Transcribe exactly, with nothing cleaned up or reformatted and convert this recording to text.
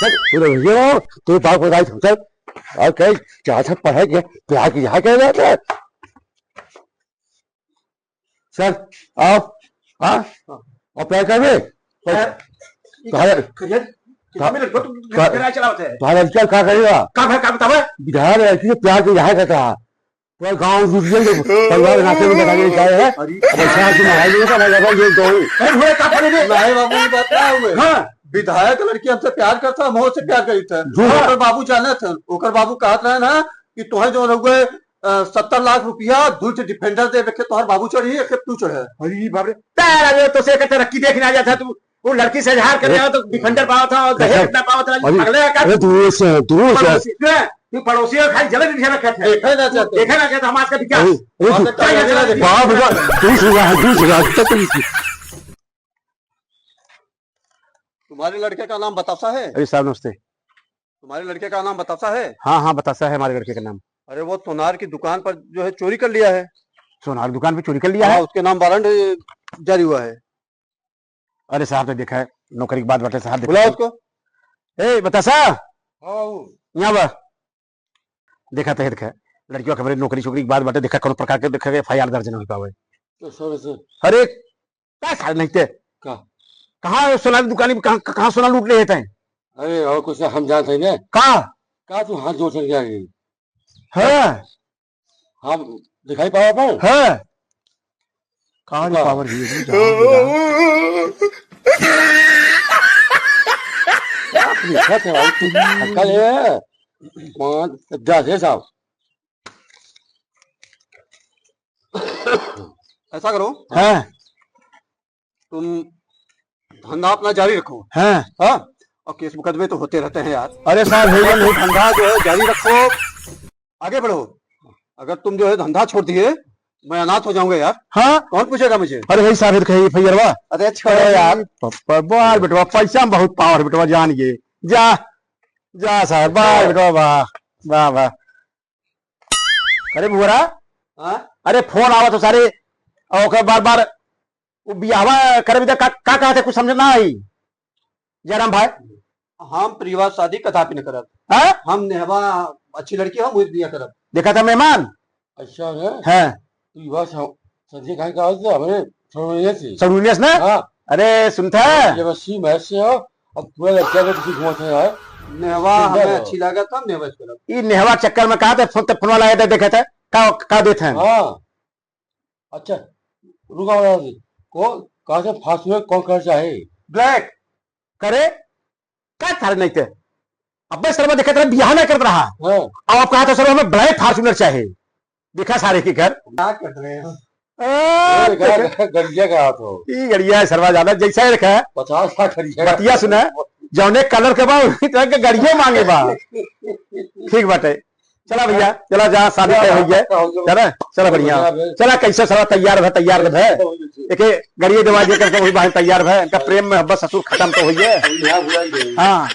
तू तो भैया, तू बाप को दाई समझ। और कहीं क्या था पढ़ा के प्यार की यहाँ क्या जाता है? सर, आओ। हाँ? और प्यार कर बे? सर, तुम्हारा, खैर, कितना मिनट को तुम तुम्हारा, घर आए चला होता है? तुम्हारा लड़का क्या करेगा? का भर का बतावे? बिहार लड़की से प्यार की यहाँ करता है। पूरा गांव दूसरे के परिवार नाते में बता के जाए है। अरे। अब ऐसा आज माहौल नहीं था, मैं लगा ये दो। अरे, हुए का फले रे? नहीं बाबू, ये बात ना हुए। हाँ। विधायक लड़की हमसे प्यार करता, हम से प्यार करी था। जो ओकर बाबू जाने थे, ओकर बाबू कहत रहे ना कि तोहे जो रहुए, अ, सत्तर लाख रुपया, दू ठे डिफेंडर दे, एक ठे तोहर बाबू चढ़ी, एक ठे तू चढ़े। अरे बाप रे। तारा रे, तो से का तरक्की देखने आ जाता तू। वो लड़की से इजहार करने अरे, आओ तो डिफेंडर पावा था और दहेज अरे, इतना पावा था, अरे, पगले का अरे, दूर से, दूर से। पड़ोसी, तू है, तू पड़ोसी हो, खाली जलन इधर रखा था। देखा ना चाहते। देखा ना चाहते, हम आज का विकास। अरे, अरे, और तू, क्या ये बाप रे, दूर से रहा है, दूर से रहा है, तब तक तुम्हारे लड़के का नाम बतासा है? अरे साहब, नमस्ते। तुम्हारे लड़के का नाम बतासा है? हाँ, हाँ, बतासा है हमारे लड़के का नाम। अरे, वो सोनार की दुकान पर जो है चोरी कर लिया है। सोनार दुकान पे चोरी कर लिया हाँ, है? उसके नाम वारंट जारी हुआ है। अरे साहब, तो देखा है, नौकरी की बात बाटे साहब, देखा बुलाओ है। उसको। ए, बतासा। हाँ, बाबू। यहाँ बा। देखा तो है, देखा है। लड़कियों के हमरे नौकरी छोकरी की बात बाटे, देखा कौन प्रकार के, देखा FIR दर्ज नहीं हो पावे। तो सर, सर। अरे, का साल नहीं ते? का? कहाँ सोना की दुकान में, कहाँ, कहाँ सोना लूट ले थे? अरे, और कुछ हम जानते हैं ना। का? का तू हाथ जोड़ चल गया है? हाँ। हम दिखाई पावा पर? हाँ। कहाँ रे का? पावर भी है, जहाँ भी रहा। क्या लिखा था भाई? तू धक्का ले। पाँच, दस है साहब। ऐसा करो। हाँ। तुम धंधा अपना जारी रखो। हाँ। हाँ? और केस मुकदमे तो होते रहते हैं यार। अरे साहब, हो गया। धंधा जो है जारी रखो, आगे बढ़ो। अगर तुम जो है धंधा छोड़ दिए, मैं अनाथ हो जाऊंगा यार। हाँ। कौन पूछेगा मुझे? अरे वही साहब, तो कहे FIR बा। अरे छोड़ो अरे यार। प-, प-, बाल बेटवा, पैसा में बहुत पावर बेटवा, जान गए। जा, जा साहब, बाल बेटवा, वाह, वाह, वाह। अरे भुअरा, हाँ? अरे फोन आवा तो सारे, और ओकर बार बार वो बियाहवा करे भी तो का, का कहते, कुछ समझ ना आई। जयराम भाई, हम परिवार शादी कदापि न करब। हाँ? हम नेहवा अच्छी लड़की, हम उस बिया करब। देखा था मेहमान? अच्छा है? हाँ। तू युवा सा-, संजय खान का आज तो हमारे सौरविलियस से। सौरविलियस ना? हाँ। अरे सुनता है? ये बस सी मैच से हो, अब पूरा लड़का को किसी घुमा से है। नेहवा ठीक है। हमें अच्छी लागत, हम नेहवा करब। ई नेहवा चक्कर में कहा था, फोन तक फोन वाला आया था, देखा था, का, का देते हैं? हाँ। अच्छा, रुका बता दे। कौन, कहाँ से फास्ट में कौन करना चाहे? ब्लैक। करे? का थारे नहीं थे? अब्बे सरवा देखा तेरा बियाह ना करत रहा। हाँ। अब आप कहा था, "सर, हमें ब्लैक फॉर्च्यूनर चाहे।" देखा सारे के घर। क्या कर रहे हो? आ, अरे, देखा। ग-, ग-, गड़िया का हाथ हो। ई गड़िया है सरवा ज्यादा, जैसा ही रखा है। पचास लाख गड़िया का बतिया सुना, जौने कलर के बा, वही तरह के गड़िया मांगे बा। ठीक बाटे। चला भैया, चला जा, शादी तय हो गया। चला, चला बढ़िया। बढ़िया बे। चला कैसे साला तैयार भे, तैयार भे। एके गड़िए देवा दिए, कम से कम वही बहाने तैयार भे। इनका प्रेम में बस ससुर खत्म तो होइए। हाँ,